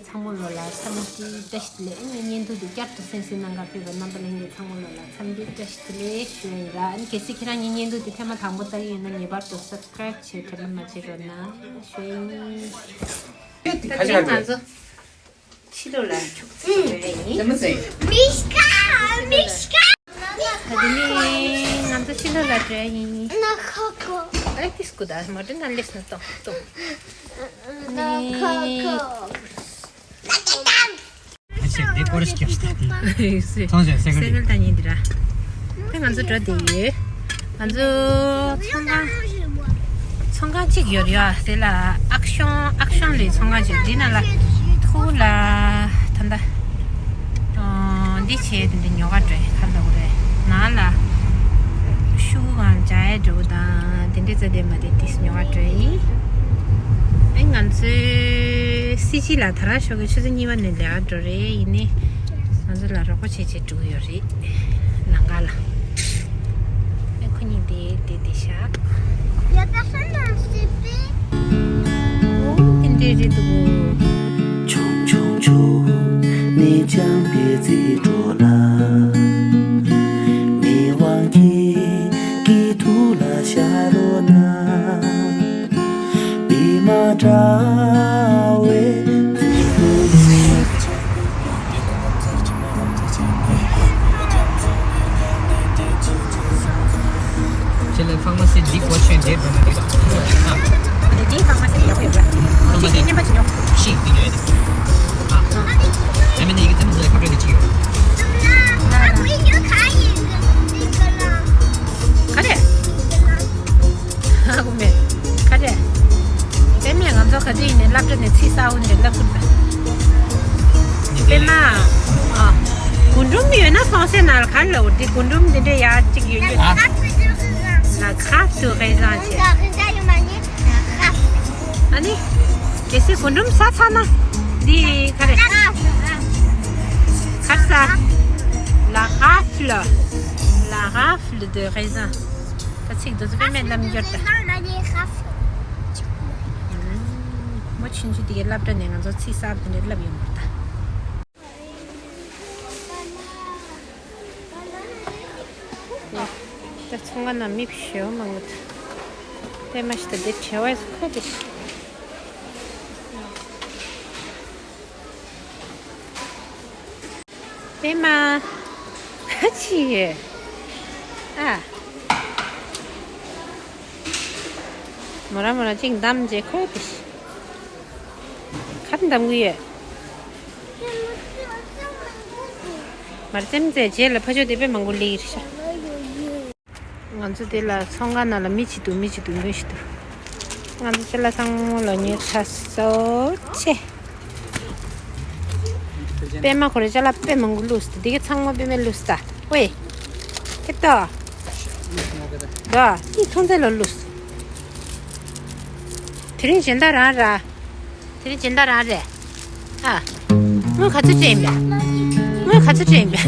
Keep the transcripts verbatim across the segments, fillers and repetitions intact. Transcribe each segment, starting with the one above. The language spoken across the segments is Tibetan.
ཚང་མ་ལོ་ལ་འཚམས་འདྲི་བཀྲ་ཤིས་བདེ་ལེགས། ཨ་ནི་བརྙན་ཐུང་འདི་བསྐྱར་དུ་གསན་གཟིགས་གནང་གར་ཕེབས་པའི་རྣམ་པ་ལྷན་རྒྱས་ཚང་མ་ལོ་ལ་འཚམས་འདྲི་བཀྲ་ཤིས་བདེ་ལེགས་ཞུ་ཡ་ཡིན་ར། ཨ་ནི་གལ་སྲིད་ཁྱེད་རང་གཉིས་བརྙན་ཐུང་འདི་ཐེངས་མ་དང་པོ་ལྟ་གི་ཡོད་ན་ངེས་པར་དུ་སབ་སི་ཀ་རེབ་བྱེད་དྲན་པ་མ་བརྗེད་རོགས་གནང་ཞུ་ཡ་ཡིན། ད་དེ་རིང་ང་ཚོ་ཕྱི་ལོགས་ལ་ཕྱུགས་རྫི་བྱས་ཡིན། ལེ་མོ་ཟེར། མི་ཤ་མི་ཤ། ད་དེ་ནི་ང་ཚོ་ཕྱི་ལོགས་ལ་འགྲོ་ཡ་ཡིན། ན་ཁ་ཁོ། ཨ་ཏིས་ཀུ་ད་མ་དྲན་ན་ལེས་ན་ཏོང་ཏོང་། ན་ཁ་ཁོ། ཨ་ཤེ་འདི་ཀོ་རེ་སྐྱབས་སྟེ། ཐོང་ཞིང་སེ་གལ་ད་ཉིན་འདི་ར། ད་ང་ཚོ་འགྲོ་བསྡད་ཡོད། ང་ཚོ་ཚོང་ཁང་། ཚོང་ཁང་གཅིག་ཡོད་རེད་ཡ། དེ་ལ་ཨག་ཤོང་ཨག་ཤོང་ལས་ཚོང་ཁང་གཅིག་འདི་ན་ལ་ཐུག་ལ་ད་ལྟ་འདི་བྱས་དེ་འདྲ་ཉོ་ག་འགྲོ་ཡ་ག་ལ་འོ་རེད། ནང་ལ་ཤུ་གུ་གང་འཇའ་ཡ་འགྲོ་དང་དེ་འདྲ་རྩ་དེ་མ་དེ་ཏིས་ཉོ་ག་འགྲོ་ཡིན། ཨེ་ང་ཚོའི་སི་ཅི་ལ་ད་རང་ཤོག་གི་ཆུ་ཚོད་གཉིས་པ་ནས་ལས་ཀ་འགྲོ་རེད། ཡིན་ནི་ང་ཚོ་ལ་རོགས་པ་བྱེད་བྱེད་འགྲོ་གི་ཡོད་རེད། ནང་ག་ལ། ཨེ་ཁོ་གཉིས་དེ་དེ་དེ་བཞག་ཡ་ད་སོ་ན་སི་པི། འོ་དེ་འདྲས་རེད་འདུག་ཆུང་ཆུང་ཆུང་ནས་ཅང་པེ་ཙི་འགྲོ་ལ། མི་དབང་གི་སྐྱིད་སྡུག་ལ་ཤར་རོ་ན། པད་མ་འདྲ་བའི་ཁྱེད་ལ་ཕ་མ་སེ་འདི་གོ་ཆེན་འདིར་འགྲོ་ན་འདི་དང་། འདི་འདི་ཕ་མ་སེ་ཡག་པོ་ཡོད་པ། ཕ་མ་སེ་ཉན་པ་ཅི་ཉོ། ཤིག་འདི་ཉོ་ཡ་དེ། ཨ། ཨ་མེ་ནི་ཡི་གེ་ཙམ་ཟེར་ཁ་བྲལ་གི་ཅི་ཡོད། ག་རེ། ཧ་གོ་མེད། ག་རེ། དེ་མིན་ང་ཚོ་ག་དུས་ཡིན་ནའི་སློབ་གྲྭ་ནས་ཚིག་གསར་པ་འདྲ་བསླབ་དགོས་པ། དཔེར་ན། ཨ། རྒུན་འབྲུམ་ཡོད་ན་སོང་སའི་ནང་ལ་ག་རེ་ལབ་དགོས་རེད། རྒུན་འབྲུམ་འདི་འདྲ་ཡག་གཅིག་ཡོད་རྒྱུ། ལ་ཁ་ཏུ་རེ་ཟང་ཆེ། ཨ་ནི། གལ་སྲིད་རྒུན་འབྲུམ་ཟ་ཚར་ན། འདི་ག་རེ། ག་རེ་ཟ། ལ་ཧ་ཕུ་ལ། ལ་ཧ་ཕུ་ལ་དུ་རེ་ཟང་། ད་ཚིག་དེ་ཚོ་དཔེ་མེད་རྣམ་འགྱུར་ད། མོ་ཆུང་ཆུང་དེ་གའི་སློབ་གྲྭ་ནས་ང་ཚོ་ཚིག་གསར་པ་དེ་འདྲ་བསླབ་ཡོང་བར་ད། ད་ཚོང་ཁང་ནང་མི་ཞེ་པོ་མང་པོ་འདུག་དཔེ་མ་ཞིག་ད་དེ་བྲེལ་བ་ཡོད་ཁོ་དེ། པད་མ། ཅི་ཡོད། ཨ། མོ་ར་མོ་ར་ཅིག་འདམ་རྗེས་ཁོ་དེ། ཁ་འདམ་གི་ཡོད། མར་ཙེམ་ཙེ་རྗེས་ལ་ཕ་ཆོས་དེ་དཔེ་མང་པོ་ལི་ཡིར་ཤ། ང་ཚོ་དེ་ལ་ཚོང་ཁང་ནང་ལ་མི་གཅིག་འདུག་མི་གཅིག་འདུག་མི་གཅིག་འདུག་ང་ཚོ་ཅ་ལག་ཚང་མ་ལོ་ཉོས་ཚར་སོང་ཆེ། པད་མ་ཁོ་རེ་ཅ་ལག་དཔེ་མང་པོ་བླུགས་སོང་། དེ་གའི་ཚང་མ་པད་མས་བླུགས་སོང་ད། ཝེ། ཁེ་ཏོ། ད་དེ་ཐོན་རྫས་ལ་བླུགས་སོང་། དེ་རིང་སྦྱིན་བདག་རང་ར། དེ་རིང་སྦྱིན་བདག་རང་རེད། ཨ། དངུལ་ག་ཚོད་སྤྲད་ཡིན་པས། དངུལ་ག་ཚོད་སྤྲད་ཡིན་པས།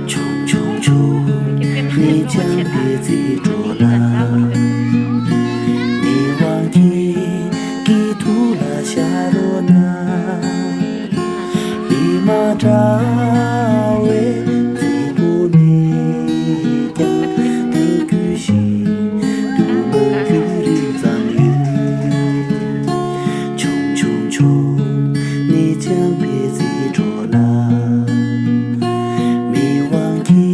ཆུང་ཆུང་ཆུང་ནས་ཅང་པེ་ཙི་འགྲོ་ལ། མི་དབང་གི་སྐྱིད་སྡུག་ལ་ཤར་རོ་ན། པད་མ་འདྲ་བའི་རྫིག་པོ་མེད་ཀྱང་། ཐུགས་རྒྱུད་ཤིན་ཏུ་མང་རྒྱུ་རིགས་ཙམ་ཡོད། ཆུང་ཆུང་ཆུང་ནས་ཅང་པེ་ཙི་འགྲོ་ལ། མི་དབང་གི་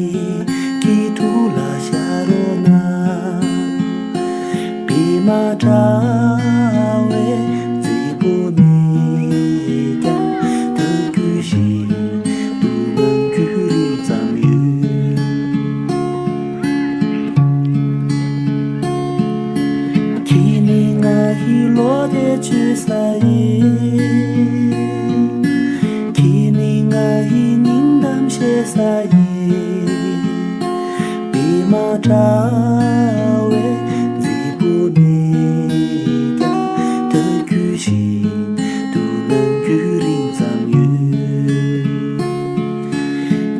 སྐྱིད་སྡུག་ལ་ཤར་རོ་ན། པད་མ་འདྲ་བའི་རྫིག་པོ་མེད་ཀྱང་། ཐུགས་རྒྱུད་ཤིན་ཏུ་མང་རྒྱུ་རིགས་ཙམ་ཡོད། ཁྱེད་ནི་ང་ཡི་བློ་བདེ་སྤྱོད་ས་ཡིན། ཁྱེད་ནི་ང་ཡི་སྙིང་གཏམ་བཤད་ས་ཡིན། པད་མ་ བྲལ་བའི་མཛེས་པོ་ནས་ཀྱང་ཐག་གཅོད་བཞིན་དུ་ནམ་རྒྱུན་རིང་ཙམ་ཡོད།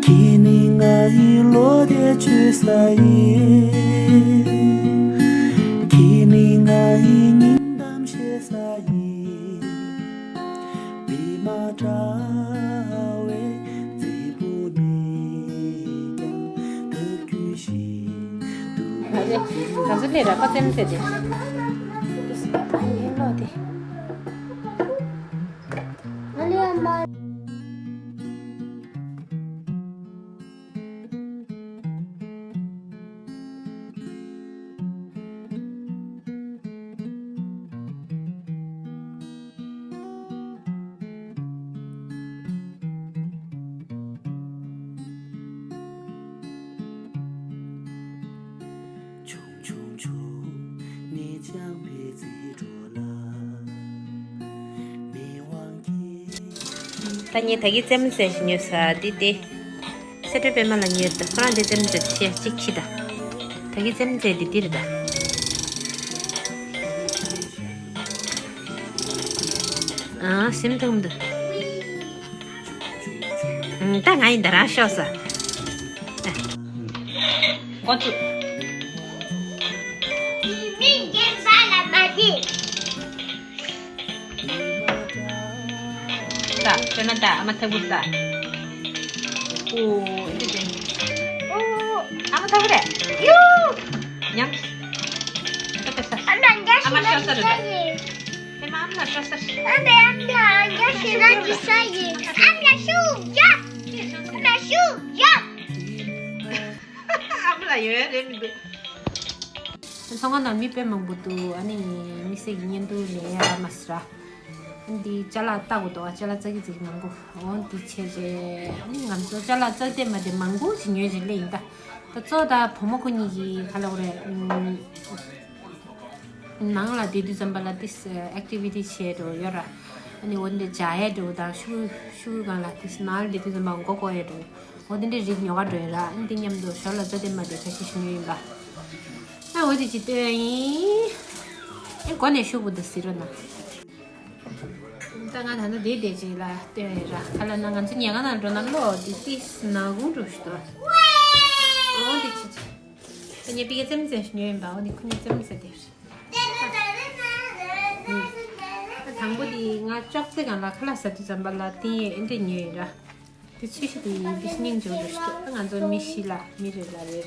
ཁྱེད་ནི་ངའི་བློ་བདེ་བཅོལ་ས་ཡིན། ཁྱེད་ནི་ངའི་སྙིང་གཏམ་བཤད་ས་ཡིན། བི་མ་བྲལ་བའི་མཛེས་པོ་ནས་ཀྱང་ཐག་གཅོད་བཞིན་དུ། ང་ཚོ་ལས་ར་པ་ཙེམ་ཙེ་དེ། ཨ་ནི་ལོ་དེ། ཨ་ནི་ཨ་མ། ད་ངས་ད་གིན་རྩེད་མོ་རྩེ་ཞིག་ཉོས་ས་འདི་སྟེ། སེ་འབྲས་པད་མ་ལ་ཉོས་ད། ཁོ་རང་འདི་རྩེད་མོ་རྩེ་ཆེ་གཅིག་ཁྱི་ད། ད་གིན་རྩེད་མོ་རྩེ་འདི་འདི་རེད་ད། ཨ་སེམས་ཐོག་འདུག་ད་ང་ཡིན་ད་རང་ཤོག་ས། ཀོ་ཚུ། ད་ཁྱོད་ན་ད་ཨ་མ་ཐག་པུར་ད། ཨོ་འདི་འདི། ཨོ་ཨ་མ་ཐག་པུར་རེད། ཡུ། ཉམས། ད་ད་ད། ཨ་མ་འདི་ཨ་མ་ཤོག་ས་རེད་ད། ཨེ་མ་ཨ་མ་ལ་ཤོག་ས་རེད། ཨ་མ་ཨ་མ་ལ་ཤོག་ས་རེད། ཨ་མ་ལ་ཤོག་ཡ། ཨ་མ་ལ་ཤོག་ཡ། ཨ་མ་ལ་ཡོད་རེད་མི་འདུག་ཚོང་ཁང་ནང་མི་དཔེ་མང་པོ་འདུག་ཨ་ནི་དམིགས་བསལ་གྱི་བརྙན་ཐུང་ལེན་ཡ་མ་ཟེར། ཨ་འདི་ཅ་ལག་ལྟ་དགོས་འདུག་ཅ་ལག་ཙག་གི་ཙིག་མང་པོ། འོ་འདི་བྱས་རྗེས་ཨ་ནི་ང་ཚོ་ཅ་ལག་ཙག་དེ་མ་དེ་མང་པོ་ཞིག་ཉོས་རྗེས་སླེབས་ཡིན་ད། ད་གཙོ་ད་བུ་མོ་ཁོ་གཉིས་ཀྱི་ག་ལ་འོ་རེད། ནང་ལ་བསྡད་དུས་ཙམ་པ་ལ་ཏིས་ཨེག་ཊི་བི་ཊི་བྱས་འགྲོ་ཡོད་ར། ཨ་ནི་འོ་འདི་འཇའ་ཡས་འགྲོ་དང་ཤུ་ཤུ་གང་ལ་ཏིས་ནང་ལ་བསྡད་དུས་ཙམ་པ་མགོ་སྐོར་ཡས་འགྲོ། འོ་དེ་འདྲའི་རིགས་ཉོ་ག་འགྲོ་ཡོད་ར། ཨ་ནི་དེ་མཉམ་དུ་ཞོར་ལ་རྩ་དེ་མ་དེ་ཁ་ཤས་ཤིག་ཉོས་ཡིན་པ། ཨ་འོ་དེ་ཅིག་སྟོན་ཡིན། ཨེ་མགོ་ནས་ཤུ་བུ་འདི་ཟི་རོ་ན། ད་ང་ད་ནི་དེ་དེ་ཅིག་ལ་སྟོན་ཡིན་ར། ག་ལ་ན་ང་ཚོ་ཉལ་ཁང་ནང་འགྲོ་ན་གློག་འདི་ཏིས་ནག་ཁུང་འགྲོ་ཞིག་འདུག་འོ་དེ་ཅིག་ཅིག་ད་ངས་པི་ཀའི་རྩེད་མོ་རྩེ་ཞིག་ཉོས་ཡིན་པ། འོ་ནི་ཁོ་གཉིས་རྩེད་མོ་རྩེ་དེ་རེད། ཨ་དང་པོ་དེ་ང་ཅོག་ཙེ་སྒང་ལ་ཁ་ལག་ཟ་དུས་ཙམ་པ་ལ་དེ་ཨེ་འདྲས་ཉོས་ཡིན་ར། དེ་ཚོས་ཤིག་དེ་ཡིན་དེ་སྙིང་རྗེ་པོ་འདུག་ཨ་ང་ཚོ་མི་བཞི་ལ་མི་རེ་ལ་རེ་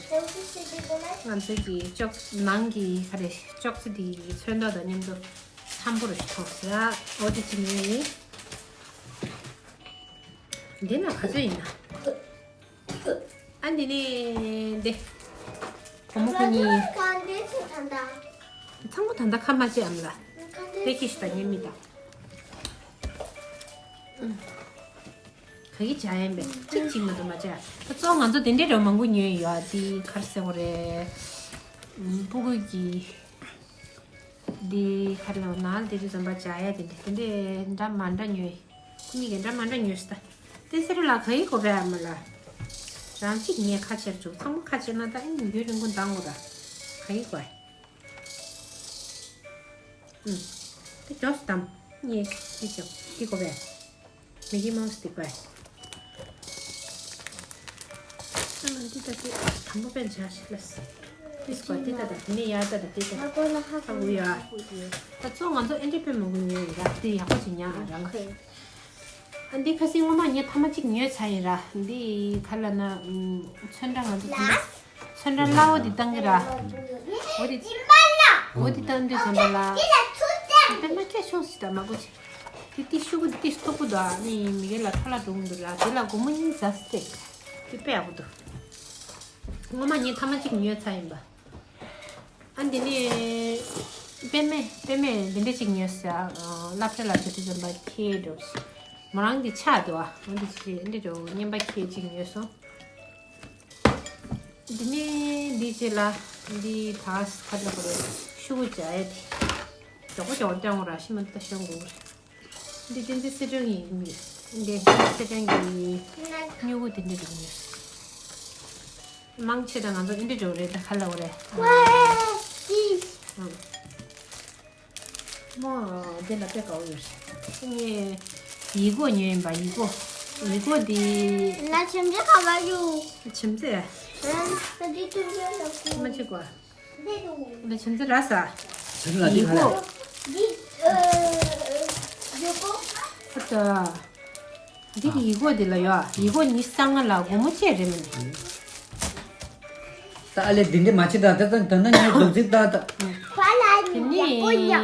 རེ། ང་ཚོ་གི་ཅོག་ནང་གི་ག་རེ་ཅོག་ཙེ་དེ་ཚོན་མདོག་དང་མཉམ་དུ་འཚམ་པོ་རུ་ཞིག་མཐོང་ཟེར། འོ་དེ་ཅིག་ཉོས་ཡིན། འདི་ན་ག་ཚོད་ཡིན་ན། ཨ་འདི་ནི་འདི། བུ་མོ་ཁོ་གཉིས། ཚང་མ་ད་ལྟ་ཁ་མ་བྱེད་ཨམ་ལ། དེ་ཁྱི་ཤི་ད་ཉེ་མི་ད། ག་གི་བྱ་ཡན་པས་གཅིག་གཅིག་མ་གཏོགས་མ་བྱ། ད་གཙོ་ང་ཚོ་དེ་འདྲའི་རོ་མང་པོ་ཉོས་ཡོད་ཨ། དེ་ཁར་སེ་བོ་རེད། ཕྲུ་གུ་གི། འདི་ཁ་ལོ་ནང་དེ་དུས་ཙམ་པ་བྱ་ཡ་དེ་འདྲ་དེ་འདྲའི་འདྲ་མ་འདྲ་ཉོས། ཁོ་གཉིས་ཀྱི་འདྲ་མ་འདྲ་ཉོས་ཤི་ད། དེ་སེ་རུ་ལ་ག་ཡི་གོ་བས་མ་ལ། རང་གཅིག་ངས་ཁ་ཕྱེར་བཅུག་ཚང་མ་ཁ་ཕྱེར་ན་ད་ཨིན་ཡུན་རིང་པོ་འདང་གོ་ད། ག་ཡི་གོ་ཨེ། ཨུམ། དེ་མགྱོགས་སུ་བསྡམ། ངས་དེ་བྱུང་དེ་གོ་བས། མི་ཀི་མའུ་སི་དེ་གོ་ཨེ། ཨ་འདི་ད་དེ་དང་པོ་པན་བྱ་ཞིག་ལས། དེ་སྐོར་དེ་ད་ད་དེ་ནས་ཡར་ད་ད་དེ་ད་ད་གོ་ལ་ཧ་ཧ་གོ་ཡ། ད་གཙོ་ང་ཚོ་ཨེ་འདྲ་དཔེ་མང་པོ་ཉོས་ཡོད་ར། དེ་ཡག་པོ་ཅིག་ཉར་ཨ་རང་། ཨ་འདི་ཁ་སང་སྔོན་མ་ངས་ཐ་མ་གཅིག་ཉོས་ཚར་ཡིན་ར། འདི་ག་ལ་ན་ཚོན་ཁྲ་ང་ཚོ་དེ་འདྲ་ཚོན་ཁྲ་སླ་བོ་འདི་བཏང་གི་ར། འོ་དེ་འོ་དེ་བཏང་དུས་ཙམ་པ་ལ་དཔེ་མ་སྐྱེ་ཤོག་སི་ད་མ་གོ་ཆེ། དེ་ཏི་ཤུ་གུ་དེ་ཏི་སྟུག་པོ་འདུག་ཨ་ནི་མི་གེ་ལ་ཁ་ལག་འགྲོ་གི་འདུག་ར། དེ་ལ་སྒོར་མོ་གཉིས་ཟ་སྟེ་དེ་དཔེ་ཡག་པོ་འདུག་སྔོན་མ་ངས་ཐ་མ་གཅིག་ཉོས་ཚར་ཡིན་པ། ཨ་འདི་ནས་པད་མ་པད་མ་འདི་འདྲ་གཅིག་ཉོས་ཟེར། ཨ་སློབ་གྲྭ་ལ་འགྲོ་དུས་ཙམ་པ་ཁྱེར་འགྲོ། མོ་རང་གི་ཆག་འདུག་ཨ་འདི་ཅི་འདི་འགྲོ་རྔན་པ་ཁྱེར་གཅིག་ཉོས་སོང་། འདི་ནས་འདི་རྗེས་ལ་འདི་ད་ཁ་ལ་ཁོ་རེ་ཤུ་གུ་བྱ་ཡ་དེ། མགྱོགས་པོ་མགྱོགས་པོ་བཏང་ར་ཤི་མ་འདི་ད་ཤོང་དགོས་རེད། འདི་བསྟན་འཛིན་སེ་སྒྲོན་གྱི་མི། འདི་བསྟན་འཛིན་སེ་སྒྲོན་གྱི་སྨྱུ་གུ་དེ་འདྲ་རིགས་ཉོས། མང་ཆེ་ད་ང་ཚོ་ཨིན་དྲི་འགྲོ་རེད། ད་ཁ་ལ་འོ་རེད། མོ་འདི་ལ་དཔེ་དགའ་བོ་ཡོད་རེད། ངས་ཡིག་མགོ་ཉོས་ཡིན་པ། ཡིག་མགོ། ཡིག་མགོ་འདི། ན་ཆེམ་ཅེ་ག་བ་ཡུ། ཆེམ་ཅེ། ཨ་འདི་ཐུན་ཅེ་ལ་ཀུ། མ་ཅི་གོ། འདི་ཆེམ་ཅེ་ར་ས། ཆེམ་ཅེ་ལ་འདི་ཡིག་མགོ། ག་ལ། འདི་ཨ་ཡོ་ཀོ། ཨ་ད། འདི་གི་ཡིག་མགོ་འདི་ལ་ཡོད། ཡིག་མགོ་ཉི་ཤུ་རྩ་ལྔ་ལ་སྒོར་མོ་གཅིག་རེད་མིན། ད་ཨ་ལེ་འདི་འདྲ་མ་བྱེད་ད། ད་ད་ད་ན་ཉོ་སྡོམ་ཚིག་ད་ད། ཕ་ལ་ཉི་ཡ་ཀོ་ཉ། ཨ་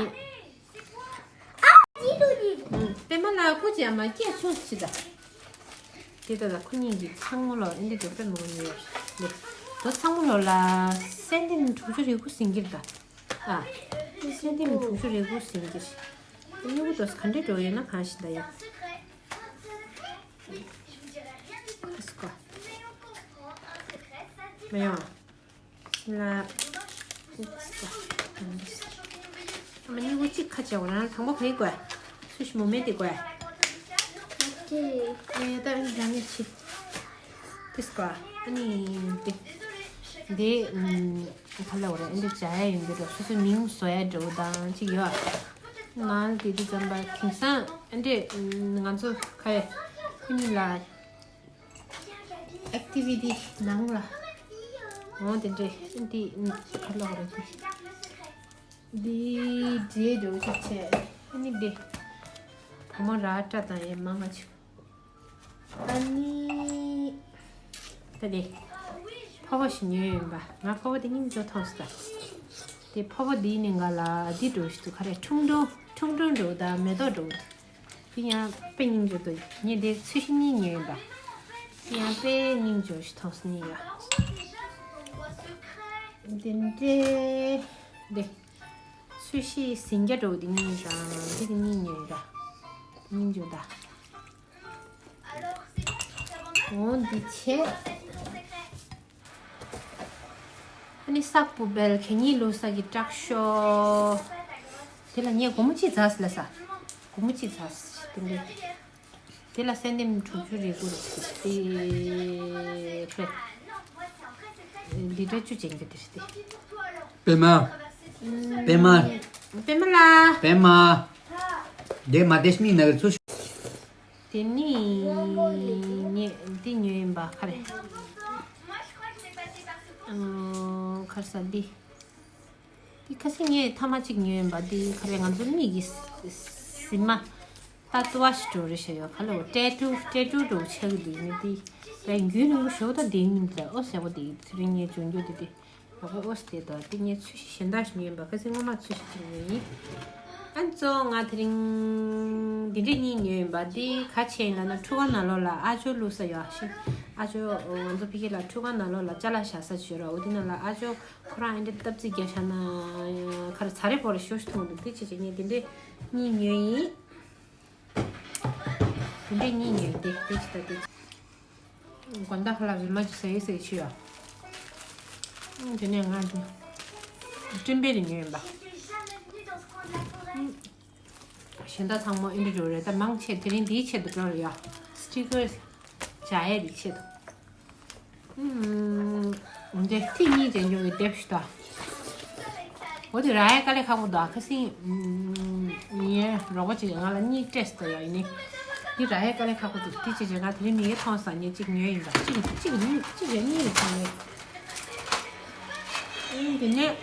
ཅི་ཏུ་ཉི། པད་མ་ལ་སྐུ་མཁྱེན་མ་སྐྱེས་ཆུང་ཅི་ད། དེ་ད་ད་ཁོ་གཉིས་ཀྱི་ཚང་མོ་ལོ་ཨེ་འདི་འགྲོ་པད་མ་ཉོས་ཡོད་རེད། དོ་ཚང་མོ་ལོ་ལ་སེན་ཏིམ་དྲུག་ཅུ་རེ་དགུ་ཟིན་གྱི་རེད་ད། ཨ། སེན་ཏིམ་དྲུག་ཅུ་རེ་དགུ་ཟིན་གྱི་རེད། སྨྱུ་གུ་དོ་ག་འདྲ་འགྲོ་ཡོད་ན་གང་ཞིག་ད་ཡ། ཨིས་ཀོ། མ་ཡོང་། ལ། ཨིས་ཀོ། ཨ་མ་སྨྱུ་གུ་གཅིག་ཁ་ཆེ་བ་རང་དང་པོ་ག་ཡི་དགོས། སུ་ཞིག་མོ་མེད་དེ་དགོས། ཨེ་ད་ཨ་ནི་རང་ཉིད་ཆི། ཨིས་ཀོ། ཨ་ནི་དེ། དེ། ཨམ། ག་ལ་འོ་རེད། ཨེ་འདྲ་བྱ་ཡ་ཡོང་གི་འགྲོ། སོ་སོའི་མིང་བཟོ་ཡ་འགྲོ་དང་ཅིག་ཡོད། ང་དེ་དུས་ཙམ་པ་དེང་སང་ཨེ་འདྲ་ང་ཚོ་ཁ་ཡ་ཁོ་གཉིས་ལ་ཨེག་ཊི་བི་ཊི་ནང་ལ་འོང་དེ་འདྲ་ཨེ་འདི་ག་ལ་འོ་རེད། དེ་འདི་འདྲའི་འགྲོ་ཅིག་བྱས་ཨེ་ནི་འདི་བུ་མོ་ར་སྐྲ་དང་ཡ་མང་ང་ཅིག་ཨ་ནི། ད་དེ། ཕོར་པ་ཞིག་ཉོས་ཡིན་པ། ང་ཕོར་པ་དེ་སྙིང་རྗེ་མཐོང་སོང་ད། དེ་ཕོར་པ་འདིའི་ནི་ང་ལ་འདི་འགྲོ་ཞིག་འདུག་ག་རེ་ཁྲུང་ཁྲུང་ཁྲུང་ཁྲུང་འགྲོ་དང་མེ་ཏོག་འགྲོ། དེ་ཡང་དཔེ་སྙིང་རྗེ་འདུག་ངས་དེ་ཚོས་གཞི་གཉིས་ཉོས་ཡིན་པ། དེ་ཡང་དཔེ་སྙིང་རྗེ་ཞིག་མཐོང་སོང་ནི་ཡ། དེ་འདྲའི། དེ། ཚོས་གཞི་ཟིང་སྐྱ་འགྲོ་དེ་གཉིས་དང་དེ་གཉིས་ཉོས་ཡིན་པ། སྙིང་རྗེ་ད། འོ་འདི་བྱས། ཨ་ནི་སག་པུ་བེལ་གད་སྙིགས་བླུག་ས་གི་སྐྲག་ཤོག་དེ་ལ་ངས་སྒོར་མོ་གཅིག་ཙམ་ལ་ས། སྒོར་མོ་གཅིག་ཙམ་དེ་འདྲ། དེ་ལ་སེན་ཏིམ་དྲུག་ཅུ་རེ་དགུ་རེ་དེ་ལི་ཊར་བཅུ་ཅན་གྱི་དེ་རེད་དེ། པད་མ། པད་མ། པད་མ་ལ། པད་མ། དེ་མ་དེ་སྨིན་ན་གི་ཚུ། དེ་ནི་ངས་འདི་ཉོས་ཡིན་པ་ག་རེ། ཨང་། ཁར་ས་འདི། འདི་ཁ་སང་ངས་ཐ་མ་གཅིག་ཉོས་ཡིན་པ། འདི་ག་རེ་ང་ཚོ་མིག་གི་ཟི་མ། ད་ཏུ་བ་ཞིག་འགྲོ་རེ་བྱས་ཡོད་ག་ལ་འོ་ཏྲེ་ཏུ་ཏྲེ་ཏུ་འགྲོ་ཆགས་ཀྱི་འདུག་ནི་འདི། རྒྱུན་རིང་པོ་ཞོག་ད་དེ་ཉིན་འདི་ལ་ཨོ་ཟེར་བ་འདི་དེ་རིང་ངས་འཇོན་རྒྱུ་འདི་དེ། ལོག་པའི་ཨོ་སི་དེ་དང་དེ་ངས་ཚོས་གཞི་གཞན་དག་ཞིག་ཉོས་ཡིན་པ། ཁ་སང་སྔོན་མ་ཚོས་གཞི་གཅིག་ཉོས་ཡིན། ཨ་ནི་གཙོ་བོ་ང་དེ་རིང་འདི་འདྲས་གཉིས་ཉོས་ཡིན་པ། འདི་ག་བྱས་ཡིན་ལབ་ན་ཁྲུས་ཁང་ནང་ལོགས་ལ་ཨ་ཇོ་བླུགས་ས་ཡོད་ཤི། ཨ་ཇོ་ང་ཚོ་ཕ་གི་ལ་ཁྲུས་ཁང་ནང་ལོགས་ལ་ཅ་ལག་བཞག་ས་ཅིག་ཡོད་ར། འོ་དེ་ནང་ལ་ཨ་ཇོ་ཁོ་རང་ཨེ་འདྲས་སྟབས་རྩིས་རྒྱག་བཞག་ན་ཁ་རེ་ཚ་རེ་པོ་རེ་ཞོ་ཞིག་མཐོང་འདུག་དེ་བྱས་བྱས་ངས་འདི་འདྲས་གཉིས་ཉོས་ཡིན། དེ་འདྲས་གཉིས་ཉོས་ཡིན། དེ་དེ་ཅི་ད་དེ་ཅི། དགོན་བདག་ཁ་ལག་རིལ་མ་ཅིག་ཟ་ཡི་ཟེར་ཞུ་ཡ། ཨང་། དེ་ནས་ང་འདི་སྤྲིན་པའི་རིགས་ཉོས་ཡིན་པ། ཨང་། གཞན་དག་ཚང་མ་ཨེ་འདྲ་འགྲོ་རེད། ད་མང་ཆེ་དེ་རིང་འདིའི་ཆེད་དུ་འགྲོ་རེད་ཡ། སི་ཊི་ཀར་སྦྱར་ཡས་རིགས་ཆེད་དུ། ཨུམ། འདི་ཐིག་གཉིས་ཅན་ཅུང་གི་དེབ་ཞིག་དང་། འོ་དེ་རག་ཡས་དཀའ་ལས་ཁག་པོ་འདུག་ཁ་སང་ངའི་རོགས་པ་ཅིག་གིས་ང་ལ་གཉིས་སྤྲད་སོང་ཡ། ཡིན་ནའི་འདི་རག་ཡས་དཀའ་ལས་ཁག་པོ་འདུག་དེ་ཅི་བྱས་ང་དེ་རིང་མི་ཡིས་མཐོང་སོང་། ངས་གཅིག་ཉོས་ཡིན་པ། གཅིག་གཅིག་གཉིས་གཅིག་ཡ་གཉིས་ལ་ཐོན་ཡོད། ཨུམ། དེ་ནས།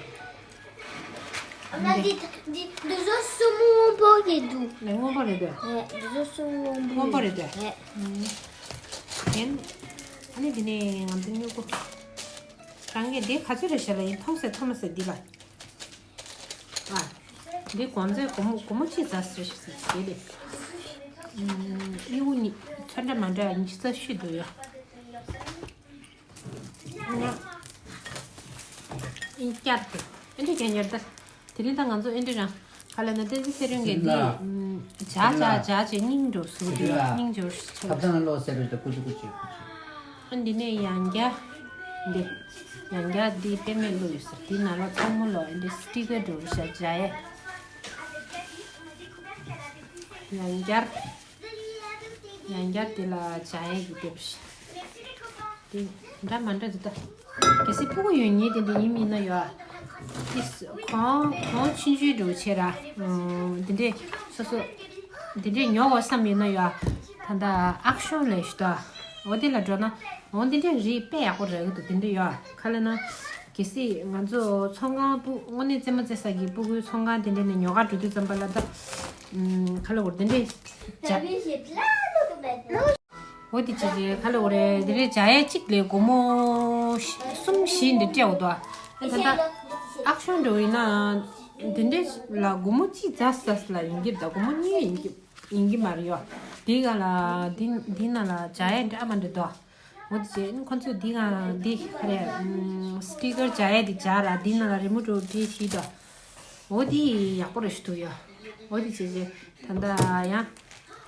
ཨ་མ། འདི་འདི་འདི་ཚོ་གསུམ་སྔོན་པོ་རེད་འདུག་ལས་སྔོན་པོ་རེད་དེ། ཨེ། འདི་ཚོ་གསུམ་སྔོན་པོ་སྔོན་པོ་རེད་དེ། ཨེ། ཨུམ། ཨ་ནི་དེ་ནས་ང་ཚོ་སྨྱུ་གུ། རང་གིས་འདི་ག་ཚོད་རེད་ཤག་ལབ་ཡིན། མཐོང་སེ་མཐོང་མ་སེ་འདི་ལ། ཨ། འདི་གོང་ཚད་སྒོར་མོ་སྒོར་མོ་གཅིག་ཙམ་ཟེར་ཞིག་ཟེར་གྱི་རེད། ཨུམ། སྨྱུ་གུ་གཉིས་ཚོན་འདྲ་མ་འདྲ་ཉི་ཤུ་རྩ་བཞི་འདུག་ཡ། ཨིན་བསྐྱར་ཏེ། ཨེ་འདྲ་རྒྱ་ཉར་ད། དེ་རིང་ད་ང་ཚོ་ཨེ་འདྲ་རང་ག་ལ་ན་བསྟན་འཛིན་ཚེ་རིང་གིས་འདི་ཇ་ཇ་ཇ་ཇེ་སྙིང་འགྲོ་ཟུག་དེ་སྙིང་འགྲོ་ཆགས། ཐབ་ཚང་ལ་ལོག་ཟེར་བའི་ད་ཀུ་ཅི་ཀུ་ཅི་ཀུ་ཅི། ཨ་འདི་ནས་ཡང་བསྐྱར་འདི་ཡང་བསྐྱར་འདི་པད་མས་བླུགས་ཡོད་ཟེར། འདི་ནང་ལ་ཚང་མ་ལོག་ཨེ་འདྲ་སི་ཊི་ཀར་འགྲོ་ཤག་ཇ་ཡས། ཡང་བསྐྱར། ཡང་བསྐྱར་དེ་ལ་ཇ་ཡས་ཀྱི་དེབ་ཞིག་དེ་འདྲ་མ་འདྲ་འདུག་ད། གལ་སྲིད་སྤུ་གུ་ཡོད་མཁན་དེ་འདྲ་ཡིན་མིན་ན་ཡོད། དེ་གོང་གོང་ཆུང་ཆུང་འགྲོ་བྱས་ར། དེ་འདྲས་སོ་སོ། དེ་འདྲས་ཉོ་དགོས་བསམ་ཡོད་ན་ཡོད། ད་ལྟ་ཨག་ཤོན་ལས་ཞུ་ད། འོ་དེ་ལ་འགྲོ་ན། འོ་དེ་འདྲས་རིགས་དཔེ་ཡག་པོ་རག་གི་འདུག་དེ་འདྲས་ཡོད་ག་ལ་ན། གལ་སྲིད་ང་ཚོ་ཚོང་ཁང་སྤུ་དངོས་གནས་རྩེད་མོ་རྩེ་ས་གི་སྤུ་གུའི་ཚོང་ཁང་དེ་འདྲས་ནས་ཉོ་ག་འགྲོ་དུས་ཙམ་པ་ལ་ད། ཨམ། ག་ལ་འོ་དེ་འདྲས་བྱ། འོ་དེ་བྱས་རྗེས་ག་ལ་འོ་རེད། དེ་རེད། བྱ་ཡས་གཅིག་ལས་སྒོར་མོ་གསུམ་བཞི་འདི་སྤྲད་འོ་དོ། ཨ་ད་ལྟ་ཨག་ཤོན་འགྲོ་ཡིན་ན་འདི་འདྲས་ལ་སྒོར་མོ་གཅིག་ཙམ་ཙམ་ལ་ཡིན་གྱི་ད། སྒོར་མོ་གཉིས་ཡིན་གྱི་ཡིན་གྱི་མ་རེད་ཡོ། དེ་ག་ལ་འདི་འདི་ནང་ལ་བྱ་ཡས་འདྲ་མ་འདྲ་དོ། འོ་དེ་བྱས་ཁོ་ཚོས་འདི་ག་འདི་ག་རེད། སི་ཊི་ཀར་བྱ་ཡས་འདི་བྱ་ར་འདི་ནང་ལ་རི་མོ་འགྲོ་བྲིས་ཤིག་དོ། འོ་དེ་ཡག་པོ་རེད་ཞུ་ཐུབ་ཡོད། འོ་དེ་བྱས་རྗེས་ད་ལྟ་ཡང་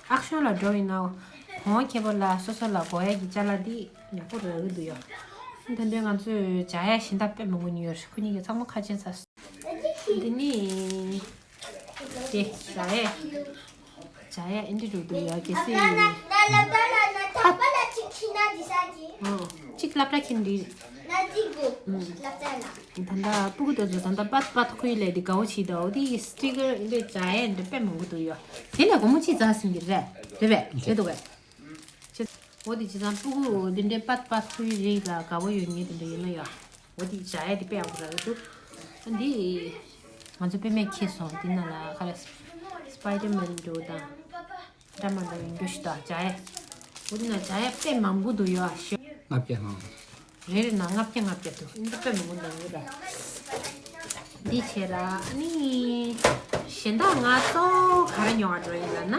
ཨག་ཤོན་ལ་འགྲོ་ཡིན་ན་གོང་ཁེ་པོ་ལ་སོ་སོ་ལ་དགོས་ཡ་གི་ཅ་ལག་དེ་ཡག་པོ་རག་གི་འདུག་ཡོད། ད་ལྟ་ང་ཚོས་བྱ་ཡ་གཞན་དག་དཔེ་མང་པོ་ཉོས་ཡོད། ཁོ་གཉིས་ཀྱི་ཚང་མ་ཁ་ཕྱེ་ཚར་སོང་། འདི་ནི་དེ་བྱ་ཡ། བྱ་ཡ་ཨེ་འདྲ་རུ་འདུག་ཡ། གལ་སྲིད་ཨོ། གཅིག་སློབ་གྲྭ་ཁྱིམ་འདི། ད་ལྟ་སྤུ་གུ་དེ་ཚོ་ད་ལྟ་པད་པད་ཁོའི་ལས་དེ་དགའ་བོ་བྱེད་དོ། དེ་ཡི་སི་ཊི་ཀར་འདི་བྱ་ཡ་འདི་དཔེ་མང་པོ་འདུག་ཡོ། དེ་ལས་སྒོར་མོ་གཅིག་ཙམ་ཟིན་གྱི་རེད། རེད་པས། རེད་འདུག་གས། ཆེ། འོ་དེ་བྱས་ཙང་སྤུ་གུ་འདི་འདྲའི་པད་པད་ཁོའི་རིགས་ལ་དགའ་བོ་ཡོད་མཁན་དེ་འདྲ་ཡོད་ན་ཡོ། འོ་དེ་བྱ་ཡ་དེ་དཔེ་ཡག་པོ་རག་གི་འདུག་འདི་ང་ཚོ་པད་མས་ཁྱེར་སོང་། འདི་ནང་ལ་ག་རེ། སི་པའི་ཌར་མན་འདྲ་བོ་དང་། འདྲ་མ་འདྲ་བའི་འགྲོ་ཞིག་དང་བྱ་ཡ། འོ་དེ་ན་བྱ་ཡ་དཔེ་མང་པོ་འདུག་ཡོ། ཤོད། ལྔ་བརྒྱ་ལྷག་རེ་རེ་ན་ལྔ་བརྒྱ་ལྔ་བརྒྱ་འདུག་འདི་དཔེ་མང་པོ་འདུག་ཡོད་ལ། འདི་བྱས་ར་ཨ་ནི། གཞན་དག་ང་གཙོ་བོ་ག་རེ་ཉོ་ག་འགྲོ་ཡིན་ལབ་ན།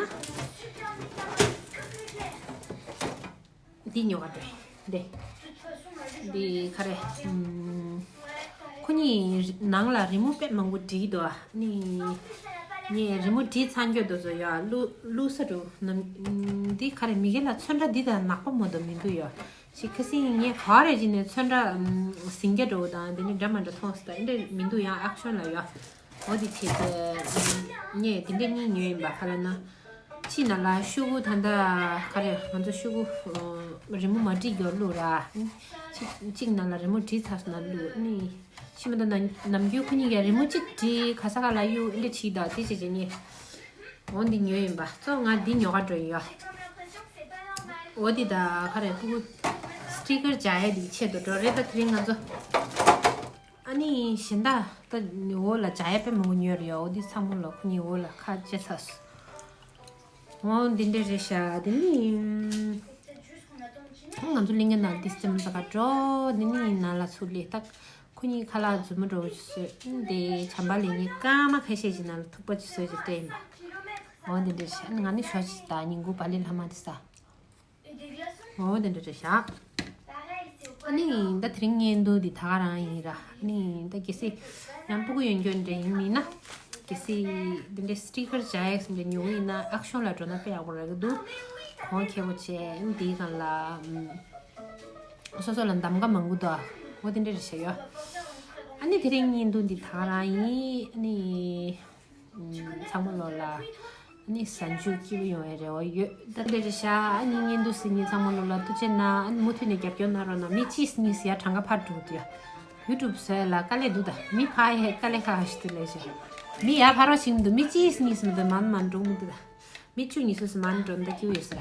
འདི་ཉོ་ག་འགྲོ་ཡིན་འདི། འདི་ག་རེ། ཨམ། ཁོ་གཉིས་ནང་ལ་རི་མོ་དཔེ་མང་པོ་བྲིས་འདུག་ཨ་ནི། ངས་རི་མོ་བྲིས་ཚར་འགྱོ་དུས་ཚོད་ཡ་བླུག་བླུག་ས་འགྲོ་ནམ། འདི་ག་རེ་མི་སྒེར་ལ་ཚོན་ཁྲ་འདི་དང་ནག་པོ་མ་གཏོགས་མི་འདུག་ཡ། ཞིག་ཁ་སང་ངས་ག་རེ་བྱས་ནས་ཚོན་ཁྲ་ཟིང་སྐྱ་འདྲ་བོ་དང་འདི་ནི་འདྲ་མ་འདྲ་མཐོང་སོང་། ད་འདི་འདྲ་མི་འདུག་ཡང་ཨག་ཤོན་ལ་ཡོད། འོ་དེ་བྱས་ཏེ་ངས་དེ་འདྲ་གཉིས་ཉོས་ཡིན་པ། ག་ལ་ན། གཅིག་ནང་ལ་ཤོག་གུ་ད་ལྟ་ག་རེ་ང་ཚོ་ཤོག་གུ་རི་མོ་མ་བྲིས་རྒྱུ་བླུགས་ར། གཅིག་གཅིག་ནང་ལ་རི་མོ་བྲིས་ཚར་སོང་ན་བླུགས་ནི། ཤི་མ་ད་ནམ་རྒྱུན་ཁོ་གཉིས་ཀྱིས་རི་མོ་གཅིག་བྲིས་ག་ས་ག་ལ་གཡུག་འདི་འདྲ་བྱས་ད་དེ་བྱས་བྱས་ནས། འོ་འདི་ཉོས་ཡིན་པ། གཙོ་ང་འདི་ཉོ་ག་འགྲོ་ཡིན་ཡ། འོ་འདི་ད་ག་རེ་ཕྲུ་གུ་སི་ཊི་ཀར་སྦྱར་ཡ་འདི་ཆེད་དུ་འགྲོ་རེད། ད་དེ་རིང་ང་ཚོ་ཨ་ནི་གཞན་དག་ད་འོ་ལ་སྦྱར་ཡ་དཔེ་མང་པོ་ཉོས་རེད་ཡ། འོ་འདི་ཚང་མ་ལ་ཁོ་གཉིས་འོ་ལ་ཁ་བྱེ་ཚར་སོང་། འོ་འདི་འདྲ་རེད་ཤག་འདི་ནི་ང་ཚོ་གླིང་ག་ནང་འདི་སེམས་ས་ག་འགྲོ། འདི་ནི་ནང་ལ་ཚུར་སླེབས་ད། ཁོ་གཉིས་ཁ་ལག་རྫུན་མ་འདྲ་བོ་ཞིག་བཟོས། འདི་བྱམས་པ་ལེན་མཁན་སྐར་མ་ཁ་ཤས་ཤིག་ནང་ལ་ཐུག་པ་ཅིག་བཟོས་ཅིག་སྤྲད་ཡིན་པ། འོ་འདི་འདྲ་ཞིག་ང་ནི་ཞོ་ཞིག་དང་ཉིན་གུང་བག་ལེབ་ལྷག་མ་དེ་ཟ། འོ་འདི་འདྲ་རེད་ཤག་ཨ་ནི་ད་དེ་རིང་བརྙན་ཐུང་འདི་ད་ག་རང་ཡིན་ར། ཨ་ནི་ད་གལ་སྲིད་ཡང་སྤུ་གུ་ཡོད་རྒྱུ་འདྲ་ཡིན་མིན་ན། གལ་སྲིད་འདི་འདྲའི་སི་ཊི་ཀར་སྦྱར་ཡག་ཟེར་འདྲ་ཉོ་གི་ཡིན་ན་ཨག་ཤོན་ལ་འགྲོ་ན་དཔེ་ཡག་པོ་རག་གི་འདུག་གོང་ཁེ་པོ་བྱས། ཨ་ནི་འདིའི་སྒང་ལ་ཨམ། སོ་སོ་ལ་གདམ་ག་མང་པོ་འདུག་འོ་དེ་འདྲ་རེད་ཤག་ཡོ། ཨ་ནི་དེ་རིང་བརྙན་ཐུང་འདི་ད་ག་རང་ཡིན། ཨ་ནི་ཚང་མ་ལོ་ལ་ཨ་ནི་གཟའ་མཇུག་སྐྱིད་པོ་ཡོང་བའི་རེ་བ་ཡོད། ད་དེ་འདྲ་རེད་ཤག་ཨ་ནི་བརྙན་ཐུང་གཟིགས་མཁན་ཚང་མ་ལོ་ལ་ཐུགས་རྗེ་གནང་། ཨ་ནི་མུ་མཐུད་ནས་རྒྱབ་སྐྱོར་གནང་རོགས་གནང་། མི་གཅིག་གཉིས་ཡ་གྲངས་ཀ་འཕར་འགྲོ་གི་འདུག་ཡ། ཡུ་ཊུབ་བཟོ་ཡ་ལ་དཀའ་ལས་འདུག་ད་མི་འཕར་ཡ་དཀའ་ལས་ཁག་ཞིག་འདུག་ལས་བྱས། མི་ཡ་འཕར་བ་ཞིག་མི་འདུག་མི་གཅིག་གཉིས་མི་འདུག་མང་མང་འགྲོ་མི་འདུག་ད་མི་བཅུ་གཉིས་སུ་མང་འགྲོ་ད་སྐྱིད་པོ་ཡོད་ས་ར།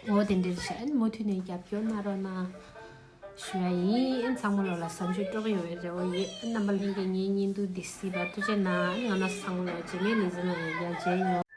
འོ་དེ་འདྲ་རེད་ཤག་ཨ་ནི་མུ་མཐུད་ནས་རྒྱབ་སྐྱོར་གནང་རོགས་གནང་ཞུ་ཡ་ཡིན། ཨ་ནི་ཚང་མ་ལོ་ལ་གཟའ་མཇུག་སྤྲོ་པོ་ཡོང་བའི་རེ་བ་ཡོད། ཨ་ནི་རྣམ་པ་ལྷན་རྒྱས་ངའི་བརྙན་ཐུང་འདི་གཟིགས་པར་ཐུགས་རྗེ་གནང་། ཨ་ནི་ང་རང་ཚོ་ཚང་མ་ལོ་རྗེས་མའི་ལེ་ཚན་ནང་ཡང་བསྐྱར་མཇལ་ཡོང་།